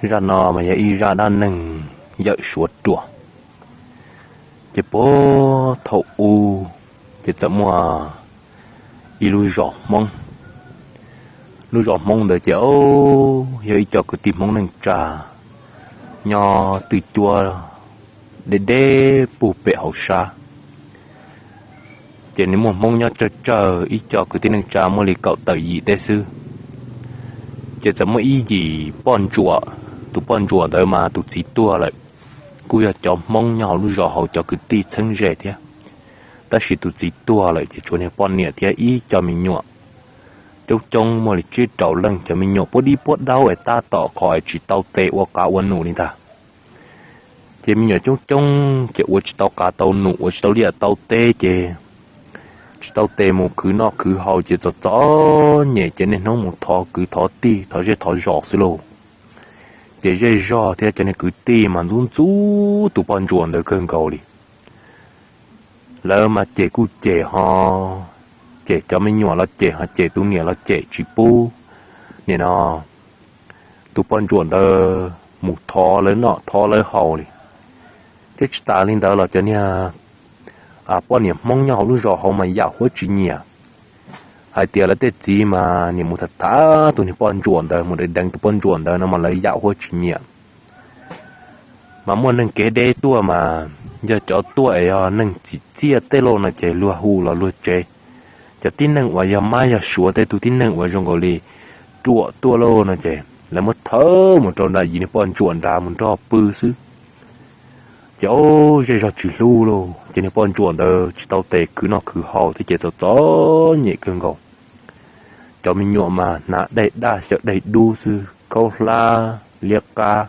Zaj no mas yog ib zaj dab neeg yawm Suav ruas. Ces puag thaum ub ces txawm muaj ib lub zos Hmoob. Lub zos Hmoob ntawd ces yog ib co kwv tij Hmoob neej tsa nyob twj cuab deb deb puag pem hauv sab. Ces nws muaj Hmoob nyob tsawg tsawg, ib co kwv tij neej tsa muaj li kaum tawm yim teb xwb. Ces txawm muaj ib yim poj ntsuam, tus poj ntsuam ntawd mas tus txiv tuag lawm. Kuj yog cov Hmoob nyob hauv lub zos hauv cov kwv tij txheeb ze thiab, tab sis tus txiv tuag lawm ces tshuav niag poj niam thiab ib co me nyuam coob coob muaj li tsib rau leej. Cov me nyuam puab dib puab daub es tab tom qhov es tsis tau tes ua qav ua num li ntag. Ces me nyuam coob coob ces ua tsis tau qav tau num, ua tsis tau liaj tau teb ces tsis tau tes mus khwv noj khwv haus ces txom txom nyem ces niaj hnub mus thov kwv thov tij thov zej thov zos xwb lauj. Ces zej zog thiab cov niag kwv tij mas ntxub ntxub tus poj ntsuam ntawd kawg nkaus li. Lawv mas cem kuj cem ho, cem cov me nyuam los cem ho, cem tus niam los cem tsis pub nim no tus poj ntsuam ntawd mus thov lawv noj thov lawv haus li. Thiab tsis tas li ntawd los cov niag poj niam Hmoob nyob hauv lub zos hauv mas yam huab tsis nyiam, hais tias lawv tej txiv mas niam mus tham tham tus niag poj ntsuam ntawd, mus deev deev tus poj ntsuam ntawd no mas lawv yam huab tsis nyiam. Mas muaj neeg kev deb tuaj mas yog cov tuaj es yog neeg tsim txiaj tej lauj no ces luag hu los luag tsev. Cov tib neeg uas yog mab yog suav tej tug tib neeg uas zoo nkaus li ruam tuaj lauj no ces lawv muab thawb mus rau nram yim niag poj ntsuam nrad mus nrog pw xwb. Ces zej zog tsis hlub lauj, ces niag poj ntsuam ntawd tsis tau tes khwv noj khwv haus thiab ces txom txom nyem kawg nkaus. Cov me nyuam mas hnav daim daj xyaw daim dub xwb, khaub hlab liab qab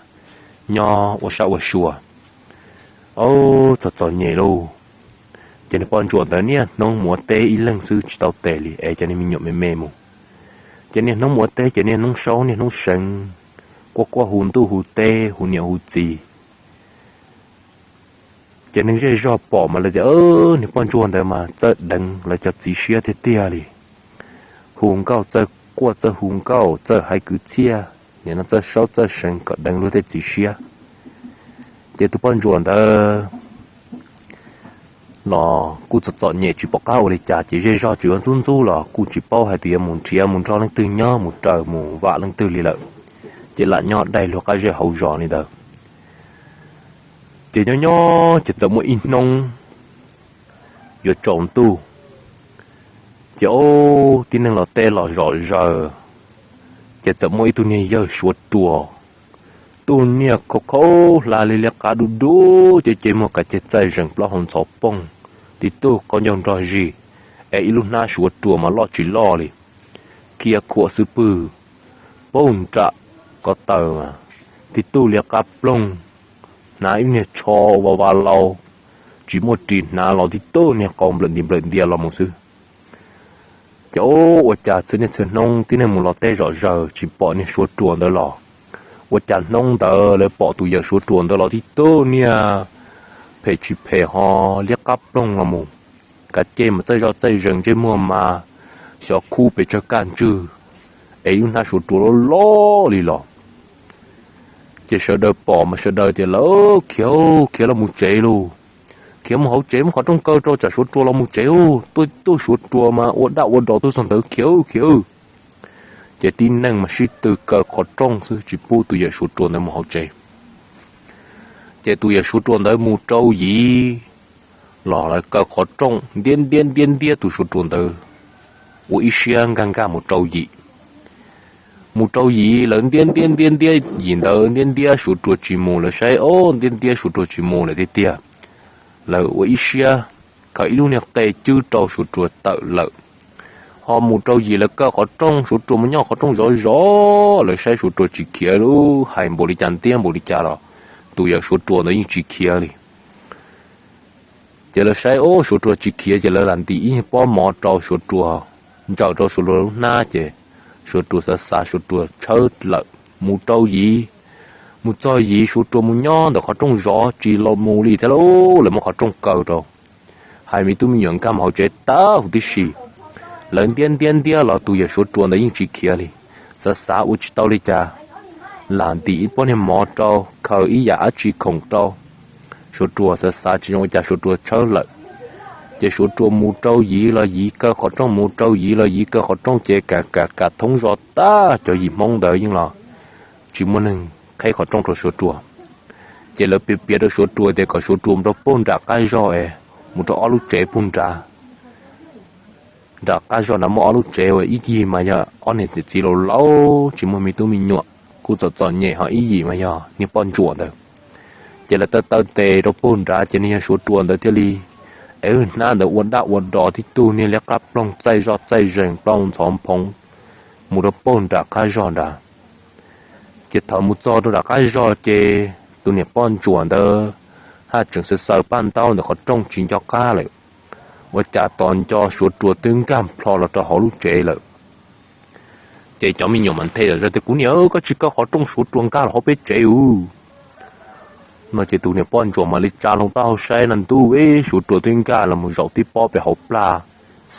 nyob ua sab ua sua. Txom txom nyem lauj. Ces niag poj ntsuam ntawd niaj hnub mus ua teb ib leeg xwb tsis tau tes li es cov niag me nyuam me me mus. Ces niaj hnub mus ua teb ces niaj hnub saub niaj hnub seev, quaj quaj hu ntuj hu teb hu niam hu txiv. Ces neeg zej zog pom mas lawv tias, niag poj ntsuam ntawd mas txawj deev lawv cov txiv siab tiag tiag li. Hu nkauj txawj quaj txawj hu nkauj txawj hais kwv txhiaj, nim no txawj saub txawj seev kom deev luag tej txiv siab. Ces tus poj ntsuam ntawd los kuj txom txom nyem tsis pom qab ua li cas ces zej zog tsuas yuav ntxub ntxub los kuj tsis paub hais tias yuav mus nrhiav mus nrog leej twg nyob mus raws mus vam leej twg li lawm. Ces lam nyob daig luag qab zej hauv zos li ntawd. Ces nyob nyob ces txawm muaj ib hnub yuav tsaus ntuj, ces ob tib neeg los teb los zom zaws, ces txawm muaj ib tug niag yawg suav ruas, tug niag khaub khaub hlab li liab qab dub dub, ces ces muag kav ceg txaij zees plaub hau ntxhov poog, tib tug qaub ncaug nrog zis, es ib lub hnab suav ruas mas loj tsis loj li, khiav khuam xwb pwg, poob nram ko taw mas, tib tug liab qab ploog, hnav ib niag tsho ua va lau, tsis muaj ris hnav los tib tug niag qau nplawm nti nplawm ntias los mus xwb. Ces ua cas txhua niaj txhua hnub tib neeg mus los teb zom zaws tsis pom niag suav ruas ntawd los, ua cas hnub ntawd lawv pom tus yawm suav ruas ntawd los tib tug niag phem tsis phem ho liab qab ploog los mus, kav ceg mas txaij zoj txaij zees ntsej muag mas xyov khub pes tsawg kaj ntswg, es ib lub hnab suav ruas loj loj li los. Ces sawv daws pom mas sawv daws tias, lawv khiav, khiav los mus tsev lauj, khiav mus hauv tsev muab qhov rooj kaw rau tsam suav ruas los mus tsev, tuaj tib tug suav ruas mas ua daj ua dog tuaj txog ntawd, khiav khiav. Ces tib neeg mas sib tw kaw qhov rooj xwb tsis pub tus yawm suav ruas ntawd mus hauv tsev. Ces tus yawm suav ruas ntawd mus rau yim los lawv kaw qhov rooj ntiab ntiab ntiab ntiab tus suav ruas ntawd, ua ib siab nkag nkag mus rau yim. Mus rau yim lawv ntiab ntiab ntiab ntiab yim ntawd ntiab ntiab suav ruas tsis mus, lawv saib ob ntiab ntiab suav ruas tsis mus lawm tiag tiag. Lawv ua ib siab khaws ib lub niag qe cwb rau suav ruas tawm lawm. Ho mus rau yim lawv kaw qhov rooj, suav ruas mus nyob qhov rooj zov zov, lawv saib suav ruas tsis khiav lub hais npaum li cas ntiab npaum li cas los tus yawm suav ruas ntawd yeej tsis khiav li. Ces lawv saib ob suav ruas tsis khiav ces lawv lam ntim ib pob mov rau suav ruas, ntsaws rau suav ruas lub hnab ces suav ruas xav xav suav ruas tshawb lawm. Mus rau yim, mus txog yim suav ruas mus nyob ntawm qhov rooj zov tsis los mus li thiab lauj, lawv muab qhov rooj kaw rau. Hais me tub me nyuam nkag mus hauv tsev tag huv tib si. Lawv ntiab ntiab ntiab los tus yawm suav ruas ntawd yeej tsis khiav li. Xav xav ua tsis tau li cas, lam ntim ib pob niag mov rau, khaws ib yam dab tsi khoom rau. Suav ruas xav xav tsis zoo ua cas Suav ruas tshawb lawm. Ces Suav ruas mus rau yim los yim, kaw qhov rooj mus rau yim los yim, kaw qhov rooj ces kav kav kav thoob zos tag, cov yim Hmoob ntawd yeej los tsis muaj neeg qheb qhov rooj rau Suav ruas. Ces lawv piav piav rau Suav ruas tias kom Suav ruas mus rau puag nram qab zog es, mus rau ob lub tsev puag nrad. Nram qab zog nrad muaj ob lub tsev uas ib yig mas yog ob niam txiv laus laus tsis muaj me tub me nyuam, kuj txom txom nyem, ho ib yim mas yog niag poj ntsuam ntawd. Ces lawv taw taw tes rau puag nrad ces niag yog Suav ruas ntawd thiaj li ev hnab ntawd ua dab ua do tib tug niag liab qab ploog txaij zoj txaij zees plaub ntxhov phoov mus rau puag nram qab zog nrad. Ces thaum mus txog rau nram qab zog ces tus niam poj ntsuam ntawd haj tseem xaws xaws paj ntaub ntawm qhov rooj tsis nco qab lawm, ua cas tos nco Suav ruas twb nkag plho los rau hauv lub tsev lawm. Ces cov me nyuam mas nthe zom zaws tias, Kuv niam, koj tsis kaw qhov rooj, Suav ruas nkag los hauv peb tsev ub. No ces tus niam poj ntsuam mam li tsa hlo taub hau saib no ntuj, ib Suav ruas twb nkag los mus zaum tib pob pem hauv plag,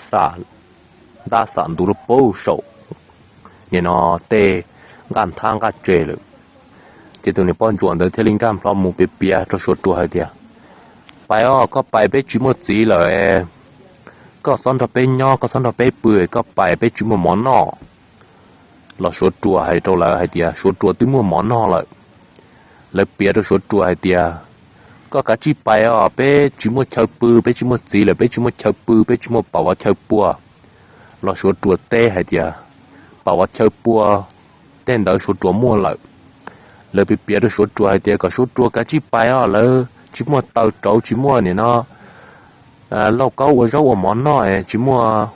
xam ntab xam ntuv rau puag saum nim no tej nqaj nthab nqaj tse lawm. Ces tus niam poj ntsuam ntawd thiaj li nkag plho mus piav piav rau Suav ruas hais tias, Pais os, koj pais, peb tsis muaj txiv lawm. Koj txhob nrog peb nyob, koj txhob nrog peb pw, koj pais, peb tsis muaj mov noj. Los Suav ruas hais rau lawv hais tias Suav ruas twb muaj mov noj lawm. Lawv piav rau Suav ruas hais tias, Koj kav tsij pais os, peb tsis muaj chaw pw, peb tsis muaj txiv lawm, peb tsis muaj chaw pw, peb tsis muaj pam vov chaw pua. Los Suav ruas teb hais tias, Pam vov chaw pua tej ntawd Suav ruas muaj lawm. Lawv piav piav rau Suav ruas hais tias kom Suav ruas kav tsij pais os, lawv tsis muaj taws rauv, tsis muaj nim no lauj kaub ua zaub ua mov noj, tsis muaj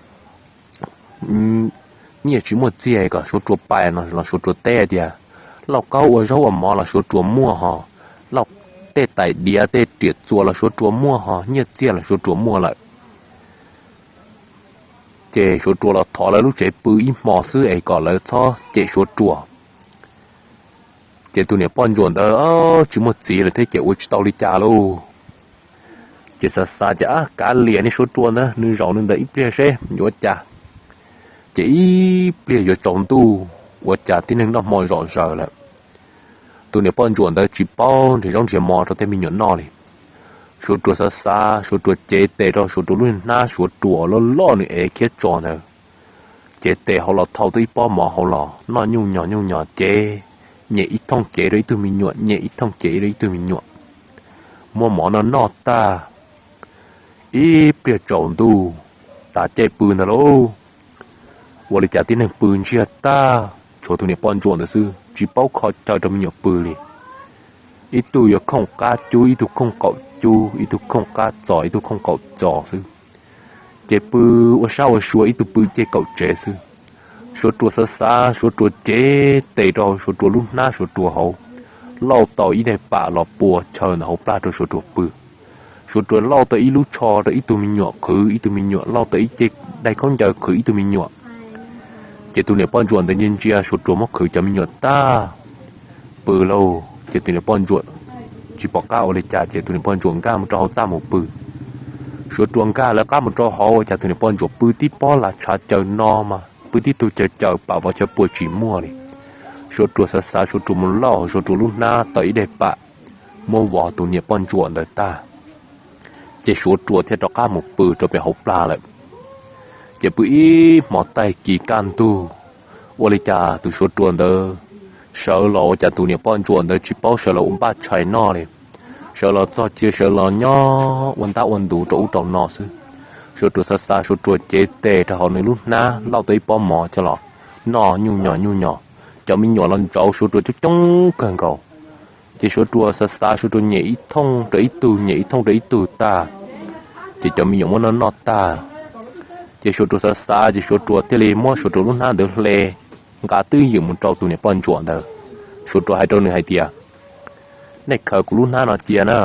nyiaj tsis muaj txiaj, kom Suav ruas pais no. Los Suav ruas teb tias, Lauj kaub ua zaub ua mov los Suav ruas muaj ho, lauj tej tais diav tej riam txuas los Suav ruas muaj ho, nyiaj txiaj los Suav ruas muaj lawm. Ces Suav ruas los thov lawv lub tsev pw ib hmo xwb es kom lawv txhob cem Suav ruas. Ces tus niam poj ntsuam ntawd tsis muaj txiv lawm thiab ces ua tsis tau li cas lauj. Ces xav xav ces, Ab, kav liam niag Suav ruas ntawd, nws zaum nws ntawd ib pliag seb yuav ua cas. Ces ib pliag yuav tsaus ntuj ua cas tib neeg noj hmo zom zaws lawm. Tus niam poj ntsuam ntawd tsis paub nrhiav zaub nrhiav mov rau tej me nyuam noj li. Suav ruas xav xav, Suav ruas cev tes rau Suav ruas lub hnab, Suav ruas loj loj nws ev khiab tso ntawd, cev tes hauv los thau tau ib pob mov hauv los noj nyuj nyos nyuj nyos, cev nyem ib thooj cev rau ib tug me nyuam, nyem ib thooj cev rau ib tug me nyuam. Muab mov noj noj tag, ib pliag tsaus ntuj, tav caij pw ntag lauj. Ua li cas tib neeg pw ntsiag tag, tshuav tus niam poj ntsuam ntawd xwb, tsis paub kho chaw rau me nyuam pw li. Ib tug yuav khooj qab cub, ib tug khooj qaum cub, ib tug khooj qab txos, ib tug khooj qaum txos xwb. Ces pw ua sab ua sua, ib tug pw cej kaum tsev xwb. Suav ruas xav xav, Suav ruas cev tes rau Suav ruas lub hnab, Suav ruas hauv lauj tau ib daim pam los pua chaw ntawm hauv plag rau Suav ruas pw. Suav ruas lauj tau ib lub tsho rau ib tug me nyuam qhwv, ib tug me nyuam lauj tau ib ce daim khaub ncaws qhwv ib tug me nyuam. Ces tus niam poj ntsuam ntawd ntsia ntsia Suav ruas muab qhwv cov me nyuam tag, pw lauj. Ces tus niam poj ntsuam tsis pom qab ua li cas ces tus niam poj ntsuam nkag mus rau hauv txaj mus pw. Suav ruas nkag lawv qab mus rau hauv, ua cas tus niam poj ntsuam pw tib pob las tshav caws no mas pw tib tug caws caws, pam vov chaw pua tsis muaj li. Suav ruas xav xav, Suav ruas mus lauj hauv Suav ruas lub hnab tau ib daim pam, muab vov tus niam poj ntsuam ntawd tag. Ces Suav ruas thiaj rov qab mus pw rau pem hauv plag lawm. Ces pw ib hmo taig kis kaj ntug, ua li cas tus Suav ruas ntawd sawv los ua cas tus niam poj ntsuam ntawd tsis paub sawv los ua npaj tshais noj li. Sawv los txog cia sawv los nyob ua ntab ua ntuv rau ub rau no xwb. Suav ruas xav xav, Suav ruas cev tes rau hauv nws lub hnab lauj tau ib pob mov coj los noj nyuj nyos nyuj nyos. Cov me nyuam los ntsauv Suav ruas coob coob kawg nkaus. Ces Suav ruas xav xav, Suav ruas nyem ib thooj rau ib tug, nyem ib thooj rau ib tug tag, ces cov me nyuam muab noj noj tag. Ces Suav ruas xav xav ces Suav ruas thiaj li muab Suav ruas lub hnab ntawd hle, nqa twb ywm mus rau tus niam poj ntsuam ntawd. Suav ruas hais rau nws hais tias, Nej khaws kuv lub hnab no cia na.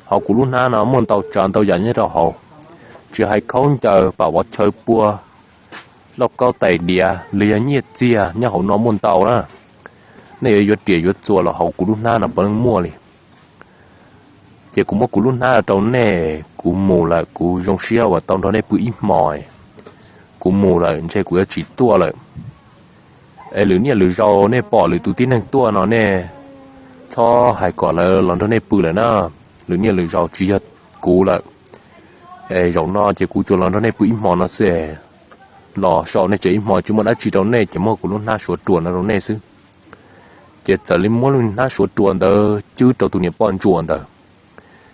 Hauv kuv lub hnab no muaj ntau tsav ntau yam nyob rau hauv, tsis hais khaub ncaws, pam vov chaw pua, lauj kaub tais diav los yog nyiaj txiag nyob hauv no muaj ntau na. Nej yuav yuav riam yuav txuas los hauv kuv lub hnab no puav leej muaj li. Ces kuv muab kuv lub hnab rau nej, kuv mus lawm, kuv zoo siab uas tau nrog nej pw ib hmo. Kuv mus lawm, ntshe kuv yuav tsis tuaj lawm. Es lwm niaj lwm zaus nej pom lwm tus tib neeg tuaj no nej txhob hais kom lawv los nrog nej pw lawm na. Lwm niaj lwm zaus tsis yog kuv lawm. Es zaum no ces kuv tsuas los nrog nej pw ib hmo no xwb es, los sau nej tsev ib hmo tsis muaj dab tsi rau nej ces muab kuv lub hnab Suav ruas no rau nej xwb. Ces txawm li muab lub hnab Suav ruas ntawd cwb rau tus niam poj ntsuam ntawd,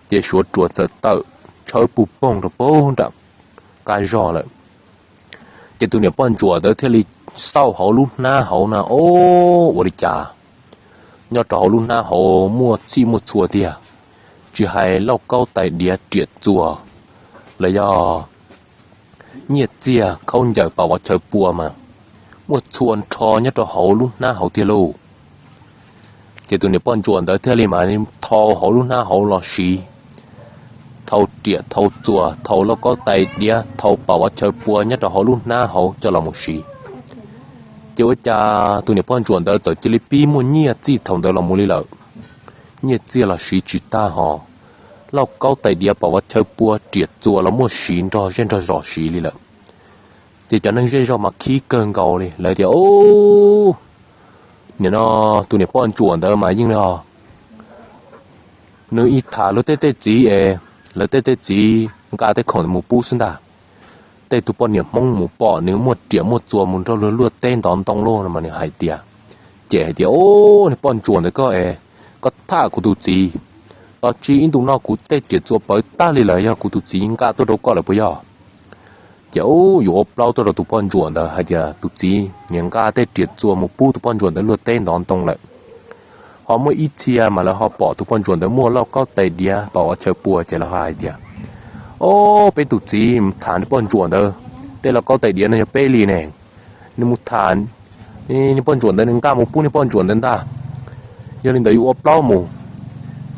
ces Suav ruas txawm tawm tshawb puj poog rau puag nram qab zog lawm. Ces tus niam poj ntsuam ntawd thiaj li xauj hauv lub hnab hauv na, o, ua li cas nyob rau hauv lub hnab hauv muaj txhij muaj txhua tiag, tsis hais lauj kaub tais diav riam txuas los yog nyiaj txiag khaub ncaws pam vov chaw pua mas muaj txhua nrho nyob rau hauv lub hnab hauv tiag lauj. Ces tus niam poj ntsuam ntawd thiaj li mam thau hauv lub hnab hauv los siv, thau riam thau txuas thau lauj kaub tais diav thau pam vov chaw pua nyob rau hauv lub hnab hauv coj los mus siv. Ces ua cas tus niam poj ntsuam ntawd txawm cia li pib muaj nyiaj txiag thaum ntawd los mus li lawm. Nyiaj txiag los siv tsis tag hos, lauj kaub tais diav pam vov chaw pua riam txuas los muaj siv nrog zej nrog zos siv li lawm. Ces cov neeg zej zog mas khib kawg nkaus li, lawv tias, Ub, nim no tus niam poj ntsuam ntawd mas yeej li os, nws ib tham luag tej tej txiv es, lawv tej tej txiv nqa tej khoom mus pub xwb ntag. Tej tus poj niam Hmoob mus pom nws muaj riam muaj txuas mus nrog luag luaj teb ntov ntoo lauj no mas nws hais tias, ces hais tias, Ub, niag poj ntsuam ntawd koj es, koj tham kuv tus txiv, tos tsis ib ntus no kuv tej riam txuas pawv tag li lawm yog kuv tus txiv nqa tuaj rau koj lawm puas yog? Ces ub, yuav ua plaub tuaj rau tus poj ntsuam ntawd hais tias tus txiv niag nqa tej riam txuas mus pub tus poj ntsuam ntawd luaj teb ntov ntoo lawm. Ho muaj ib txhia mas lawv ho pom tus poj ntsuam ntawd muaj lauj kaub tais diav pam vov chaw pua ces lawv ho hais tias, Ob, peb tus txiv mus tham niag poj ntsuam ntawd, tej lauj kaub tais diav no yog peb li ne, nws mus tham, niag poj ntsuam ntawd nws nqa mus pub niag poj ntsuam ntawd ntag. Yog li ntawd yuav ua plaub mus.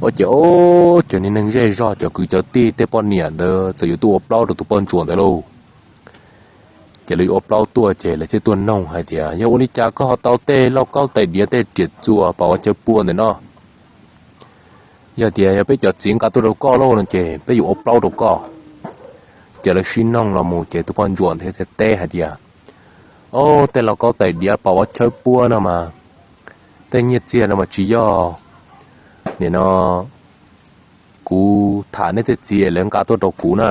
Ua ces ob, cov niag neeg zej zog cov kwv cov tij tej poj niam ntawd txawm yuav tuaj ua plaub rau tus poj ntsuam ntawd lauj. Ces lawv yuav ua plaub tuaj ces lawv thiaj tuaj noog hais tias, Yog ua li cas koj ho tau tej lauj kaub tais diav tej riam txuas pam vov chaw pua ntawm no? Yog tias yog peb cov txiv nqa tuaj rau koj lauj no ces peb yuav ua plaub rau koj. Ces lawv sib noog los mus ces tus poj ntsuam ntawd thiaj teb hais tias, Ob, tej lauj kaub tais diav pam vov chaw pua no mas, tej nyiaj txiag no mas tsis yog, nim no kuv tham nej tej txiv lawv nqa tuaj rau kuv na.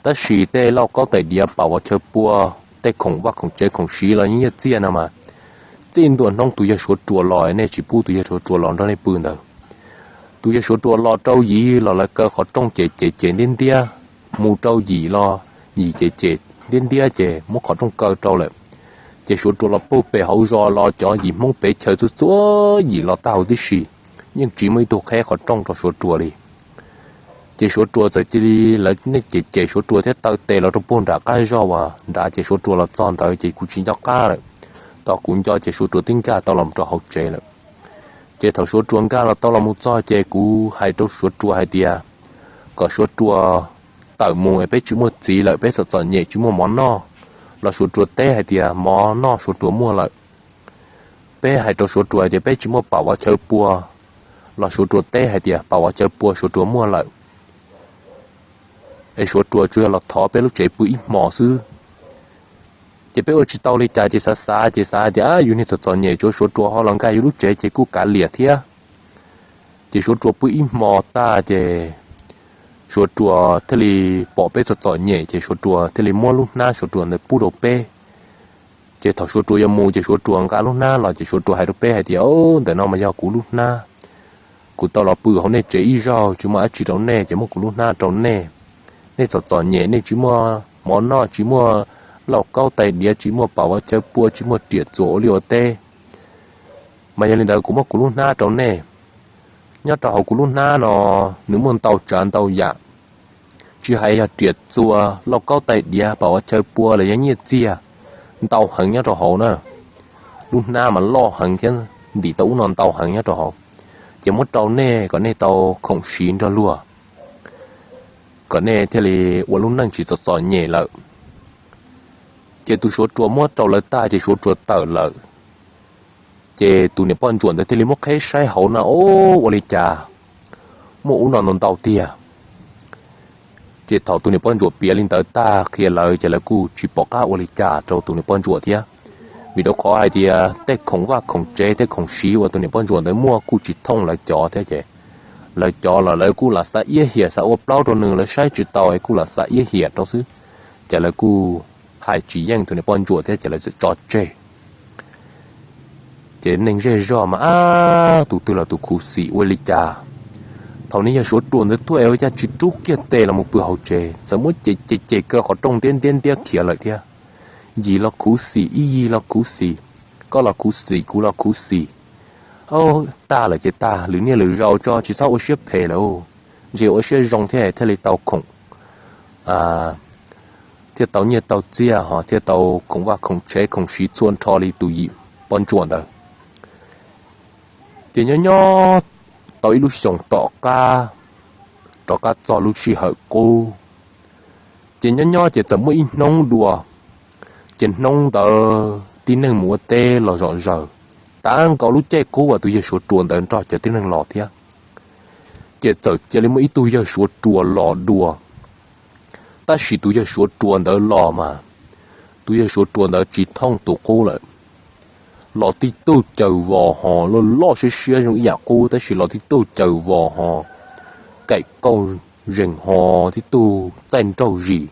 Tab sis tej lauj kaub tais diav pam vov chaw pua, tej khoom vaj khoom tsev khoom siv los nyiaj txiag no mas, txij ntua hnub tus yawg Suav Ruas los nej tsis pub tus yawg Suav Ruas los nrog nej pw ntawd. Tus yawg Suav Ruas los rau yim los lawv kaw qhov rooj ces ces ces ntiab ntiab, mus rau yim los yim ces ces ntiab ntiab ces muab qhov rooj kaw rau lawm. Ces Suav Ruas los puag pem hauv zos los cov yim Hmoob pem chaw txhua txhua yim los tag huv tib si, yeej tsis muaj ib tug qheb qhov rooj rau Suav Ruas li. Ces Suav Ruas txawm cia li lawv nej ces ces Suav Ruas thiab taw tes los rau puag nram qab zog uas nrad ces Suav Ruas los txog ntawd ces kuv tsis nco qab lawm. Tos kuv nco ces Suav Ruas twb nkag tau los rau hauv tsev lawm. Ces thaum Suav Ruas nkag los tau los mus txog ces kuv hais rau Suav Ruas hais tias, kom Suav Ruas tawm mus es peb tsis muaj txiv lawm, peb txom txom nyem tsis muaj mov noj. Los Suav Ruas teb hais tias mov noj Suav Ruas muaj lawm. Peb hais rau Suav Ruas hais tias peb tsis muaj pam vov chaw pua, los Suav Ruas teb hais tias pam vov chaw pua Suav Ruas muaj lawm, es Suav Ruas tsuas yog los thov peb lub tsev pw ib hmos xwb. Ces peb ua tsis tau li cas ces xav xav ces xav hais tias yus niag txom txom nyem tsuav Suav Ruas ho los nkag yus lub tsev ces kuj kav liam thiab. Ces Suav Ruas pw ib hmo tag ces Suav Ruas thiaj li pom peb txom txom nyem ces Suav Ruas thiaj li muab lub hnab Suav Ruas ntawd pub rau peb. Ces thaum Suav Ruas yuav mus ces Suav Ruas nqa lub hnab los ces Suav Ruas hais rau peb hais tias, Ntawm no mas yog kuv lub hnab, kuv tau los pw hauv nej tsev ib zaug tsis muaj dab tsi rau nej ces muab kuv lub hnab rau nej. Nej txom txom nyem nej tsis muaj mov noj tsis muaj lauj kaub tais diav tsis muaj pam vov chaw pua tsis muaj riam txuas ua liaj ua teb, mas yog li ntawd kuv muab kuv lub hnab rau nej. Nyob rau hauv kuv lub hnab no nws muaj ntau tsav ntau yam, tsis hais yog riam txuas lauj kaub tais diav pam vov chaw pua los yog nyiaj txiag ntau heev nyob rau hauv na. Lub hnab mas loj heev thiab ntim tau ub no ntau heev nyob rau hauv, ces muab rau nej kom nej tau khoom siv nrog luag, kom nej thiaj li ua lub neej tsis txom txom nyem lawm. Ces tus Suav Ruas muab rau lawv tag ces Suav Ruas tawm lawm. Ces tus niam poj ntsuam ntawd thiaj li muab qheb saib hauv na, o, ua li cas muaj ub no ntau ntau tiag. Ces thaum tus niam poj ntsuam piav li ntawd tag qhia lawv ces lawv kuj tsis pom qab ua li cas rau tus niam poj ntsuam thiab. Vim rau qhov hais tias tej khoom vaj khoom tsev tej khoom siv uas tus niam poj ntsuam ntawd muaj kuj tsis thooj lawv cov thiab ces lawv cov los lawv kuj lam xav iab hiam xav ua plaub rau nws, lawv saib tsis taus es kuj lam xav iab hiam rau xwb. Ces lawv kuj hais tsis yeej tus niam poj ntsuam thiab ces lawv txawm tso tseg. Ces neeg zej zog mas ab tus twg los tus khuv xim ua li cas. Thaum niag yawg Suav ruas ntawd tuaj es ua cas tsis rub kiag tes los mus pw hauv tsev, txawm muab cem cem cem kaw qhov rooj ntiab ntiab ntiab khiav lawm thiab. Yim los khuv xim, ib yig los khuv xim, koj los khuv xim kuv los khuv xim. Tag lawm ces tag, lwm niaj lwm zaus tso, tsis txhob ua siab phem lawm, ntshe ua siab zoo thiab thiaj li tau khoom thiaj tau nyiaj tau txiaj ho thiaj tau khoom vaj khoom tsev khoom siv txhua nrho li tus yim poj ntsuam ntawd. Ces nyob nyob tau ib lub xyoos tom qab, rov qab txog lub sij hawm qub, ces nyob nyob ces txawm muaj ib hnub dua, ces hnub ntawd tib neeg mus ua teb los zom zaws, tav nkaus lub caij qub uas tus yawg Suav ruas ntawd nrog cov tib neeg los thiab. Ces txawm cia li muaj ib tug yawg Suav ruas los dua. Tab sis tus yawg Suav ruas ntawd los mas, tus yawg Suav ruas ntawd tsis thooj tus qub lawm. Los tib tug caws vos ho loj loj siab siab zoo ib yam qub, tab sis los tib tug caws vos ho kaim kauj zees ho tib tug txaij nraug zis,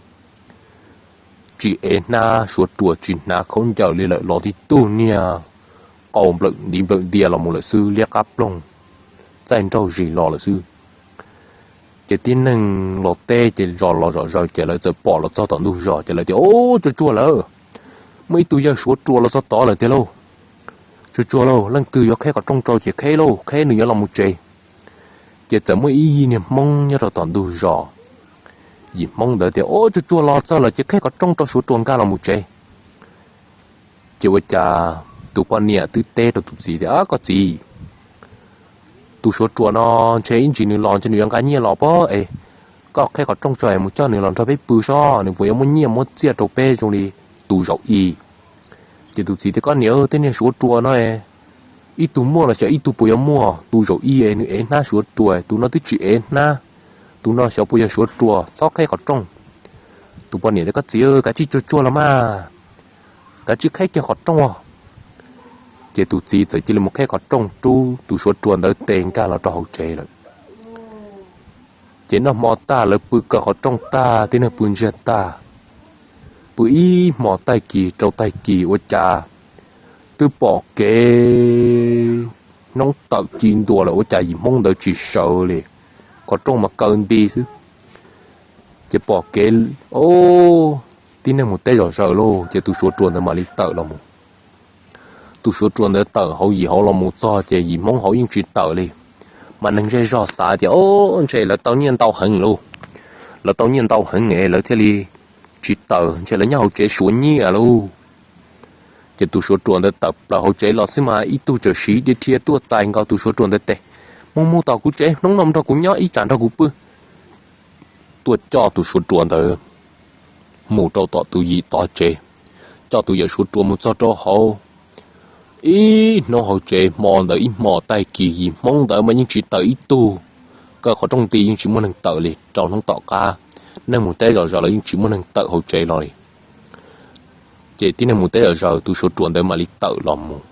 tsis ev hnab Suav ruas, tsis hnav khaub ncaws li lawm, los tib tug niag qau nplawm ntiv nplawm ntia los mus lawm xwb, liab qab ploog, txaij nraug zis los lawm xwb. Ces tib neeg los teb ces zos los zom zaws ces lawv txawm pom los txog tom ntug zos ces lawv tias, Ub, tsuag tsuag lawm, muaj ib tug yawg Suav ruas los txog tod lawm tiag lauj. Tsuag tsuag lauj, leej twg yuav qheb qhov rooj rau ces qheb lauj, qheb nws yuav los mus tsev. Ces txawm muaj ib yig niag Hmoob nyob rau tom ntug zos. Yim Hmoob ntawd tias, Ub, tsuag tsuag los txog lawm ces qheb qhov rooj rau Suav ruas nkag los mus tsev. Ces ua cas tus poj niam twb teb rau tus txiv tias, Koj txiv, tus Suav ruas no ntshe ib ntsis nws los ntshe nws yuav nqa nyiaj los pob es, koj qheb qhov rooj tso es mus coj nws los nrog peb pw sob, nws puas yuav muab nyiaj muab txiaj rau peb zoo li tus zaum i. Ces tus txiv tias, Koj niam, tej niag Suav ruas no ib tug muaj los xyov ib tug puas yuav muaj, tus zaum i es nws ev hnab Suav ruas, tus no twb tsis ev hnab, tus no xyov puas yog Suav ruas, txhob qheb qhov rooj. Tus poj niam tias, Koj txiv, kav tsij tsuag tsuag los mas, kav tsij qheb kiag qhov rooj. Ces tus txiv txawm cia li mus qheb qhov rooj rub tus Suav ruas ntawd tes nkag los rau hauv tsev lawm. Ces noj hmo tag lawv pw kaw qhov rooj tag, tib neeg pw ntsiag tag, pw ib hmo tag kis rau tag kis ua cas twb pom kev hnub tawm ci ntua lawm, ua cas yim Hmoob ntawd tsis sawv li, qhov rooj mas kaw nti xwb. Ces pom kev, tib neeg mus teb zom zaws lauj, ces tus Suav ruas ntawd mam li tawm los mus. Tus Suav ruas ntawd tawm hauv yim hauv los mus txog ces yim Hmoob hauv yeej tsis tawm li. Mas neeg zej zog xav tias, Ob, ntshe lawv tau nyiaj ntau heev lauj, lawv tau nyiaj ntau heev es lawv thiaj li tsis tawm, ntshe lawv nyob hauv tsev suav nyiaj lauj. Ces tus Suav ruas ntawd tawm plaws hauv tsev los xwb mas ib tug txawm siv dhia dhia tuaj txais nkaus tus Suav ruas ntawd tes, Mus mus tom kuv tsev, hnub no nrog kuv nyob ib tsam nrog kuv pw. Tuaj coj tus Suav ruas ntawd mus rau tom tus yim tod tsev, coj tus yawm Suav ruas mus txog rau hauv ib hnub hauv tsev. Hmo ntawd ib hmo tag kis yim Hmoob ntawd mas yeej tsis tawm ib tug, kaw qhov rooj nti yeej tsis muaj neeg tawm li. Rau hnub tom qab neeg mus teb zom zaws los yeej tsis muaj neeg tawm hauv tsev los li. Ces tib neeg mus teb zom zaws tus Suav ruas ntawd mam li tawm los mus.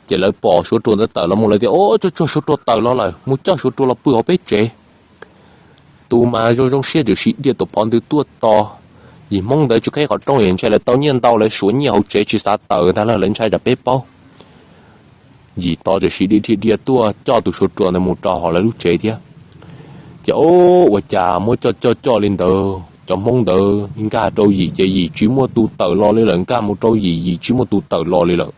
Ces lawv pom Suav ruas ntawd tawm los mus lawv tias, Ob, tsuag tsuag Suav ruas tawm los lawm, mus coj Suav ruas los pw hauv peb tsev. Tus mas zoo zoo siab txawm siv dhia tuam phov ntws tuaj tos. Yim Hmoob ntawd tsis qheb qhov rooj es ntshe lawv tau nyiaj ntau lawv suav nyiaj hauv tsev tsis xav tawm ntag, lawv ntshai tsam peb paub. Yim tod txawm siv dhia dhia dhia tuaj coj tus Suav ruas ntawd mus rau hauv lawv lub tsev thiab. Ces ua cas muab coj coj coj li ntawd cov Hmoob ntawd nkag rau yim ces yim tsis muaj tus tawm los li lawm, nkag mus rau yim yim tsis muaj tus tawm los li lawm.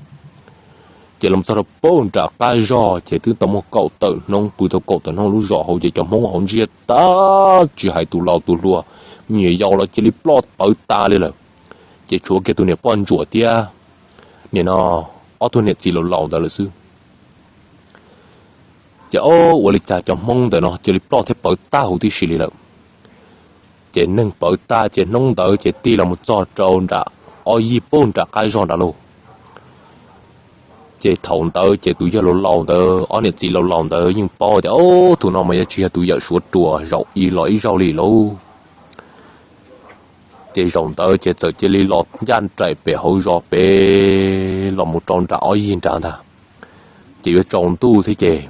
Ces los txog rau pem nram qab zog ces twb tau muaj kaum tawm hnub, pw tau kaum tawm hnub lub zos hauv ces cov Hmoob hauv ntsiag tag, tsis hais tus laus tus hluas, me nyuam yaus los cia li ploj pawv tas li lawm. Ces tshuav kiag tus niam poj ntsuam thiab nim no ob tug niam txiv laus laus ntawd lawm xwb. Ces ua li cas cov Hmoob ntawm no cia li ploj thiab pawv tag huv tib si li lawm. Ces neeg pawv tag ces hnub ntawd ces tig los mus txog rau nram ob yig pem nram qab zog nrad lauj. Ces thaum ntawd ces tus yawg laus laus ntawd, ob niam txiv laus laus ntawd yeej paub tias, Ob, tus no mas yuav tsis yog tus yawm Suav ruas zaum i los ib zaug li lauj. Ces zaum ntawd ces txawm cia li los ncaj nraim pem hauv zos pem los mus rau nram ob yig nrad ntag. Ces yuav tsaus ntuj thiab ces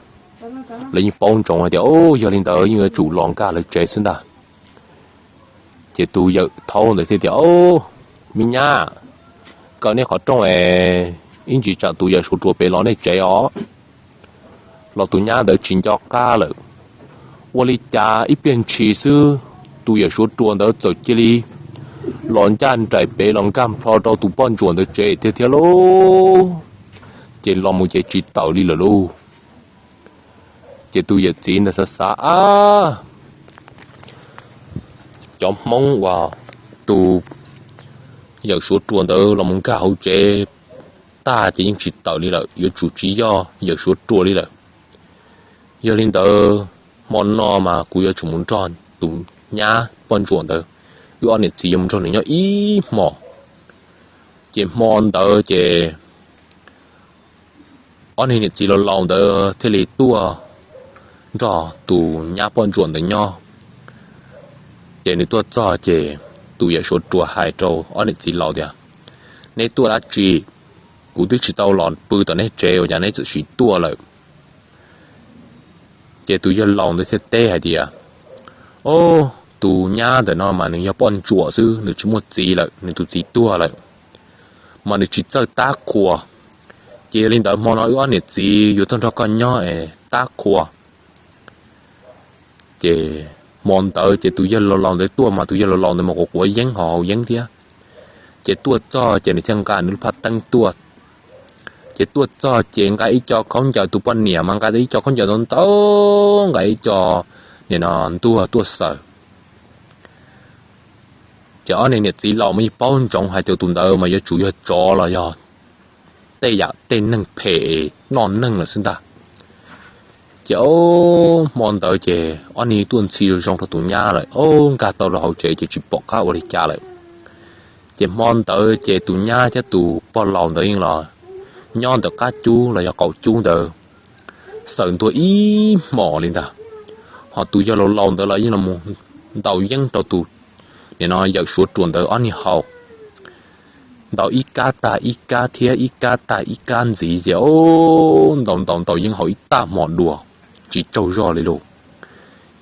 lawv yeej paub ntsoov hais tias, o, yog li ntawd yeej yuav tsum los nkag lawv tsev xwb ntag. Ces tus yawm thaub ntawd thiaj tias, o, me nyab, kaw neb qhov rooj es ib ntsis tsam tus yawm suav ruas pem los nej tsev os. Los tus nyab ntawd tsis nco qab lawm. Ua li cas ib pliag ntshis xwb, tus yawm suav ruas ntawd txawm cia li los ncaj nraim pem los nkag nplho rau tus poj ntsuam ntawd tsev tiag thiab lauj. Ces los mus ces tsis tawm li lawm lauj. Ces tus yawm txiv ntawd xav xav, ab, cov Hmoob uas tus yawm suav ruas ntawd los mus nkag hauv tsev tag ces yeej tsis tawm li lawm, yuav tsum tsis yog yawm suav ruas li lawm. Yog li ntawd hmo no mas kuv yuav tsum mus nrog tus nyab poj ntsuam ntawd, wb ob niam txiv yuav mus nrog nws nyob ib hmos. Ces hmo ntawd ces ob niag niam txiv laus laus ntawd thiaj li tuaj nrog tus nyab poj ntsuam ntawd nyob. Ces nws tuaj txog ces tus yawm suav ruas hais rau ob niam txiv laus tias, neb tuaj dab tsi? Kuv twb tsis tau los pw tom neb tsev ua cas neb txawm sim tuaj lawm? Ces tus yawg laus ntawd thiaj teb hais tias, o, tus nyab ntawm no mas nws yog poj ntsuam xwb, nws tsis muaj txiv lawm, nws tus txiv tuag lawm, mas nws tsis txawj tab qhua. Ces yog li ntawd hmo no wb ob niam txiv yuav tuaj nrog koj nyob es tab qhua. Ces hmo ntawd ces tus yawg laus laus ntawd tuaj mas tus yawg laus laus ntawd mas quav quav yeeb ho haus yeeb thiab. Ces tuaj txog ces nws thiaj nqa nws lub phaj teeb tuaj. Ces tuaj txog ces nqa ib co khaub ncaws, tus poj niam mas nqa ib co khaub ncaws ntau ntau, nqa ib co nim no ntuag tuaj xaws. Ces ob niag niam txiv laus mas yeej paub ntsoov hais tias tus ntawd mas yuav tsum yog tsov los yog tej yam tej neeg phem noj neeg lawm xwb ntag. Ces hmo ntawd ces ob niag tuaj ntxhi zoo zoo rau tus nyab lawm, o, nkag tau rau hauv tsev ces tsis pom qab ua li cas lawm. Ces hmo ntawd ces tus nyab thiab tus pog laus ntawd yeej los nyob ntawm qab cub los yog qaum cub ntawd xaws ntuag ib hmos li ntag. Ho tus yawg laus laus ntawd los yeej los mus ntaus yeeb rau tus nim no yawm suav ruas ntawd ob niag haus. Ntaus ib kab tag ib kab thiab ib kab tag ib kab ntxiv ces, o, ntaus ntaus ntaus yeeb haus ib tag hmo dua, tsis tsaug zog li lus.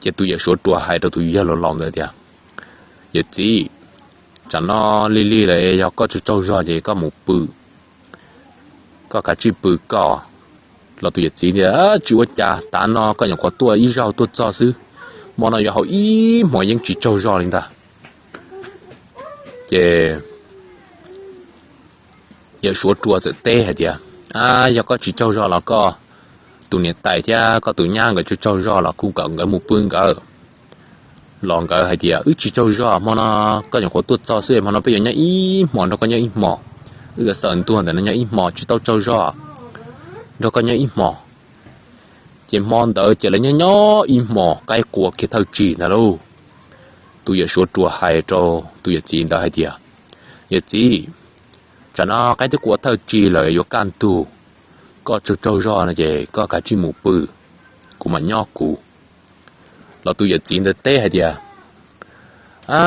Ces tus yawm suav ruas hais rau tus yawg laus laus ntawd tias, yawm txiv, tsam no lig lig lawm, yog koj tsaug tsaug zog ces koj mus pw, koj kav tsij pw koj. Los tus yawm txiv tias, tsis ua cas, tav no koj nyuam qhuav tuaj ib zaug tuaj txog xwb, hmo no yuav haus ib hmos yeeb tsis tsaug zog li ntag. Ces yawm suav ruas txawm teb hais tias, a, yog koj tsis tsaug zog los koj tus niam tais thiab koj tus nyab nkawd tsaug tsaug zog los kuj kom nkawd mus pw nkawd. Los nkawd hais tias, wb tsis tsaug zog, hmo no koj nyuam qhuav tuaj txog xwb, hmo no peb yuav nyob ib hmos, nrog koj nyob ib hmos. Wb yuav xaws ntuag ntawm no nyob ib hmos, tsis tau tsaug zog, nrog koj nyob ib hmos. Ces hmo ntawd ces lawv nyob nyob ib hmos qaib qua kiag thawj tsig ntag lauj. Tus yawm suav ruas hais rau tus yawm txiv ntawd hais tias, yawm txiv, tsam no qaib twb qua thawj tsig lawm yuav kaj ntug, koj tsaug tsaug zog no ces koj kav tsij mus pw, kuv mam nyob kuv. Los tus yawm txiv ntawd teb hais tias, a,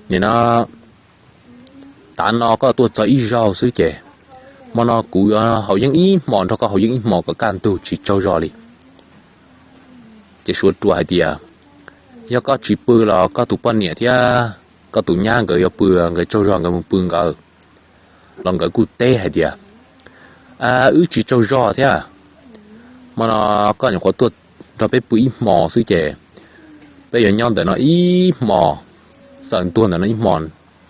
nim no tav no koj tuaj txog ib zaug xwb ces hmo no kuv yuav haus yeeb ib hmos, nrog koj haus yeeb ib hmos kom kaj ntug tsis tsaug zog li. Ces suav ruas hais tias, yog koj tsis pw los koj tus poj niam thiab koj tus nyab nkawd yuav pw, nkawd tsaug zog nkawd mus pw nkawd. Los nkawd kuj teb hais tias, wb tsis tsaug zog thiab, hmo no koj nyuam qhuav tuaj nrog peb pw ib hmos xwb ces peb yuav nyob ntawm no ib hmos, xaws ntuag ntawm no ib hmos,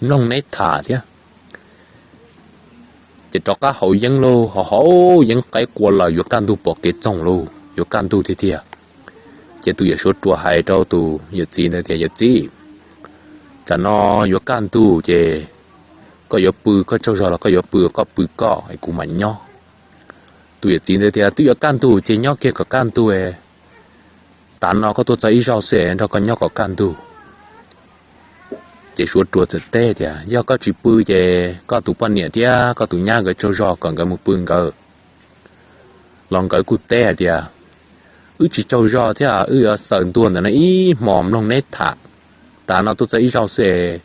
mloog neb tham thiab. Ces rov qab haus yeeb lauj, haus haus yeeb qaib qua lawm yuav kaj ntug pom kev txoog lauj, yuav kaj ntug tiag tiag. Ces tus yawm suav ruas hais rau tus yawm txiv ntawd tias, yawm txiv, tsam no yuav kaj ntug ces koj yuav pw koj tsaug zog los koj yuav pw koj pw koj es kuv mam nyob. Tus yawm txiv ntawd tias, twb yuav kaj ntug ces nyob kiag kom kaj ntug, tav no koj tuaj txog ib zaug xwb, nrog koj nyob kom kaj ntug. Ces suav ruas txawm teb tias, yog koj tsis pw ces koj tus poj niam thiab koj tus nyab nkawd tsaug zog kom nkawd mus pw nkawd. Los nkawd kuj teb hais tias, wb tsis tsaug zog thiab, wb yuav xaws ntuag ntawm no ib hmos mloog neb tham. Tav no tuaj txog ib zaug xwb,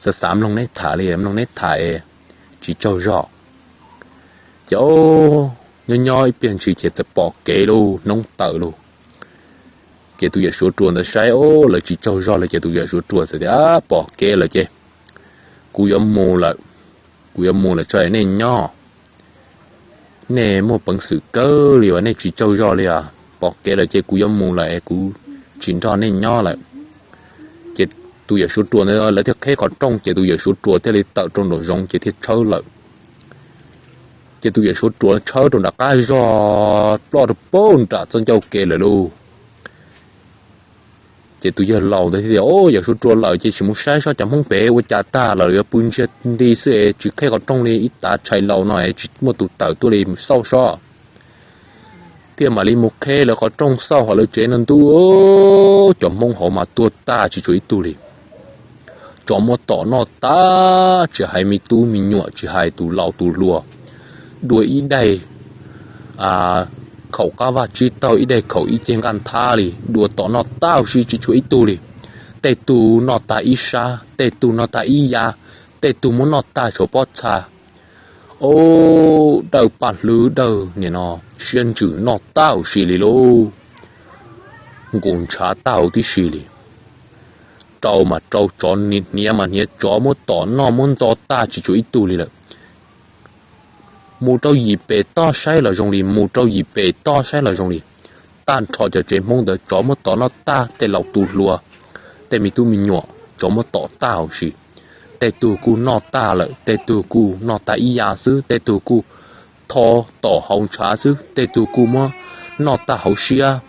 xav xav mloog neb tham li, mloog neb tham tsis tsaug zog. Ces nyob nyob ib pliag ntshis ces txawm pom kev lauj, hnub tawm lauj. Ces tus yawm suav ruas ntawd saib lawv tsis tsaug zog li ces tus yawm suav ruas txawm tias, Pom kev lawm ces kuv yuav mus lawm, kuv yuav mus lawm tso es nej nyob. Nej muaj peev xwm kawg li as, nej tsis tsaug zog li os. Pom kev lawm ces kuv yuav mus lawm es kuv tsis nrog nej nyob lawm. Ces tus yawm suav ruas ntawd lawv thiaj qheb qhov rooj ces tus yawm suav ruas thiaj li tawm rau nraum zoov ces thiaj tshawb lawm. Ces tus yawm suav ruas tshawb rau nram qab zog ploj rau pem nram txoj ncauj ke lawm lauj. Ces tus yawg laus ntawd thiaj tias, Yawm suav ruas lawm ces tsis mus saib seb cov Hmoob pem ua cas tag lawm, yuav pw ntsiag nti xwb es tsis qheb qhov rooj li, ib tav tshais laus no es tsis muaj tus tawm tuaj li, mus xauj seb. Thiaj mam li mus qheb lawv qhov rooj xauj hauv lawv tsev no ntuj, cov Hmoob hauv mas tuag tag tsis tshuav ib tug li. Tsov muab tom noj tag, tsis hais me tub me nyuam, tsis hais tus laus tus hluas, dua ib daim khaum qab vaj tsib taug, ib daim khaum ib ceg nqaj nthab li, dua tom noj tag huv si tsis tshuav ib tug li. Tej tug noj tag ib sab, tej tug noj tag ib yav, tej tug muab noj tag tshuav pob txha. Ob dawj paj hlwb dawj nim no siab ntsws noj tag huv si li lauj. Nqus ntshav tag huv tib si li. Rau mas rau tsov, hniav mas hniav, tsov muab tom noj muab ntxo tag tsis tshuav ib tug li lawm. Mus rau yim pem toj saib los zoo li, mus rau yim pem toj saib los zoo li. Tag nrho cov tsev Hmoob ntawd tsov muab tom noj tag, tej laus tus hluas, tej me tub me nyuam tsov muab tom tag huv si. Tej tug kuj noj tag lawm, tej tug kuj noj tag ib yav xwb, tej tug kuj tho tom hauv ntshav xwb, tej tug kuj muab noj tag hauv siab,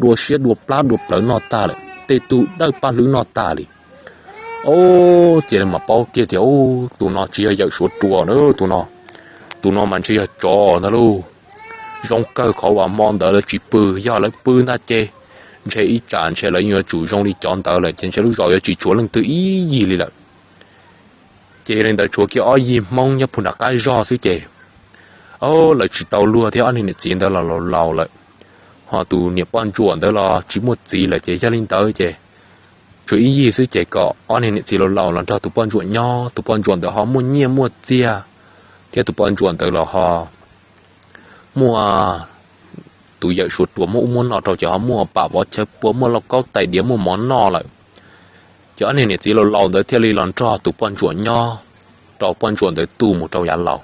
dua siab dua plab dua plawv noj tag lawm, tej tug dawj paj hlwb noj tag li. Ob, ces lawv mam paub kiag tias, Ub, tus no tsis yog yawm suav ruas na, tus no, tus no mas ntshe yog tsov ntag lauj. Zoo kawg qhov uas hmo ntawd lawv tsis pw, yog lawv pw ntag ces ntshe ib tsam ntshe lawv yuav tsum zoo li cov ntawd lawm ces ntshe lub zos yuav tsis tshuav leej twg ib yig li lawm. Ces yog li ntawd tshuav kiag ob yig Hmoob nyob puag nram qab zog xwb ces, ob, lawv tsis tau luag thiab, ob niag niam txiv ntawd los laus laus lawm, ho tus niam poj ntsuam ntawd los tsis muaj txiv lawm ces yog li ntawd ces tshuav ib yig xwb ces kom ob niag niam txiv laus laus los nrog tus poj ntsuam nyob, tus poj ntsuam ntawd ho muaj nyiaj muaj txiag, thiab tus poj ntsuam ntawd los ho muaj tus yawm suav ruas muab ub muab no rau ces ho muaj pam vov chaw pua, muaj lauj kaub tais diav, muaj mov noj lawm. Ces ob niag niam txiv laus laus ntawd thiaj li los nrog tus poj ntsuam nyob, rau poj ntsuam ntawd tu mus rau yav laus,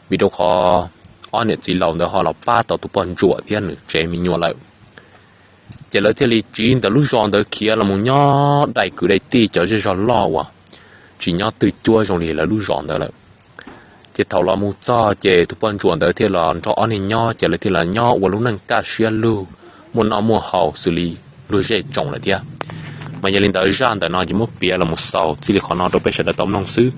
vim rau qhov ob niam txiv laus ntawd ho los pab tau tus poj ntsuam thiab nws tsev me nyuam lawm. Ces lawv thiaj li tsiv ntawm lub zos ntawd khiav los mus nyob dai kwv dai tij cov zej zog loj uas tsis nyob twj cuab zoo li lawv lub zos ntawd lawm. Ces thaum los mus txog ces tus poj ntsuam ntawd thiaj los nrog ob niag nyob, ces lawv thiaj los nyob ua lub neej kaj siab lug, muaj noj muaj haus xws li luag zej tsoom lawm thiab. Mas yog li ntawd zaj ntawm no ces muab piav los mus xaus txij li qhov no rau peb sawv daws tau mloog xwb.